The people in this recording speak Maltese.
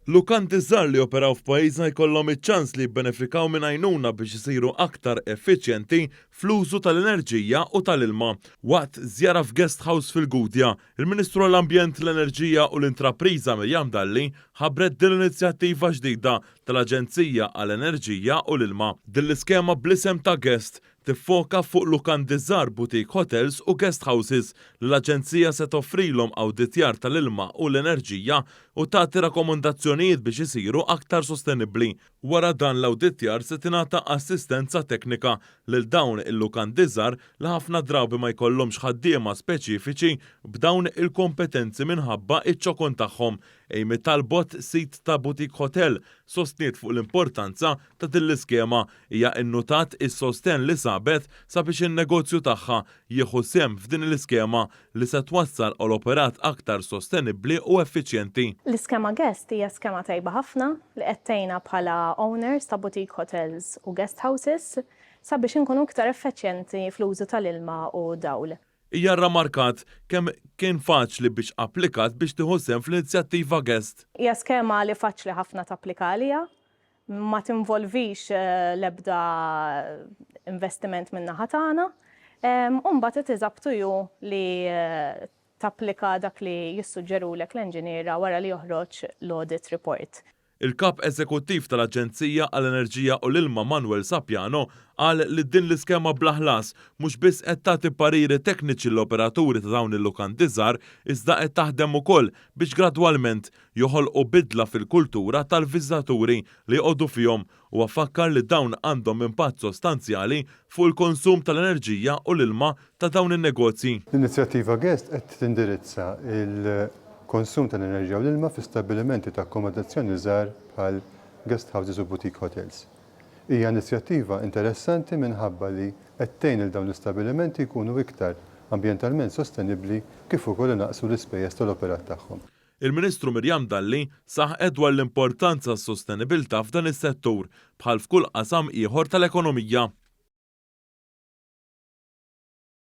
Lukandi żgħar li joperaw f'pajjiżna jkollhom iċ-ċans li jibbenefikaw minn għajnuna biex isiru aktar effiċjenti fl-użu tal-enerġija u tal-ilma. Waqt żjara f'guest house fil-Gudja, il-Ministru għall-Ambjent, l-Enerġija u l-Intrapriża Miriam Dalli ħabbret din l-inizjattiva ġdida tal-Aġenzija għall-Enerġija u l-Ilma. Din l-iskema bl-isem ta' Guest tiffoka fuq lukandi żgħar, boutique hotels u guest houses li l-Aġenzija se toffrilhom awditjar tal-ilma u l-enerġija u tagħti rakkomandazzjonijiet biex isiru aktar sostenibbli. Wara dan l-awditjar se tingħata assistenza teknika lil dawn il-lukandi żgħar li ħafna drabi ma jkollhomx ħaddiema speċifiċi b'dawn il-kompetenzi minħabba ċ-ċokon tagħhom. Amy Talbot, sid ta' boutique hotel, sostniet fuq l-importanza ta' din l-iskema. Hija nnutat is-sostenn li sabet sabiex in-negozju tagħha jieħu sehem f'din l-iskema li se twassal għal operat aktar sostenibbli u effiċjenti. L-iskema Guest hija skema tajba ħafna li qed tgħinna bħala owners ta' boutique hotels u guest houses sabiex inkunu iktar effeċjenti fl-użu tal-ilma u dawl. Hija rramarkat kemm kien faċli biex applikat biex tieħu sehem fl-inizjattiva Guest. Hija skema li faċli ħafna tapplika għaliha, ma tinvolvix l-ebda investiment min-naħa tagħna, u mbagħad it is up to you li tapplika dak li jissuġġerulek l-enġiniera wara li joħroġ l-audit report. Il-Kap Eżekuttiv tal-Aġenzija għall-Enerġija u l-Ilma Manuel Sapiano qal li din l-iskema bla ħlas mhux biss qed tagħti pariri tekniċi lill-operaturi ta' dawn il-lukandi żgħar iżda qed taħdem ukoll biex gradwalment joħolqu bidla fil-kultura tal-viżitaturi li joqogħdu fihom. Huwa fakkar li dawn għandhom impatt sostanzjali fuq il-konsum tal-enerġija u l-ilma ta' dawn in-negozji. L-inizjattiva Guest qed tindirizza l-konsum tal-enerġija u l-ilma fi stabbilimenti ta' akkomodazzjoni żgħar bħal guest houses u boutique hotels. Hija inizjattiva interessanti minħabba li qed tgħin lil dawn l-istabbilimenti jkunu iktar ambjentalment sostenibbli kif ukoll inaqqsu l-ispejjeż tal-operat tagħhom. Il-Ministru Miriam Dalli saħqet dwar l-importanza tas-sostenibilità f'dan is-settur, bħal f'kull qasam ieħor tal-ekonomija.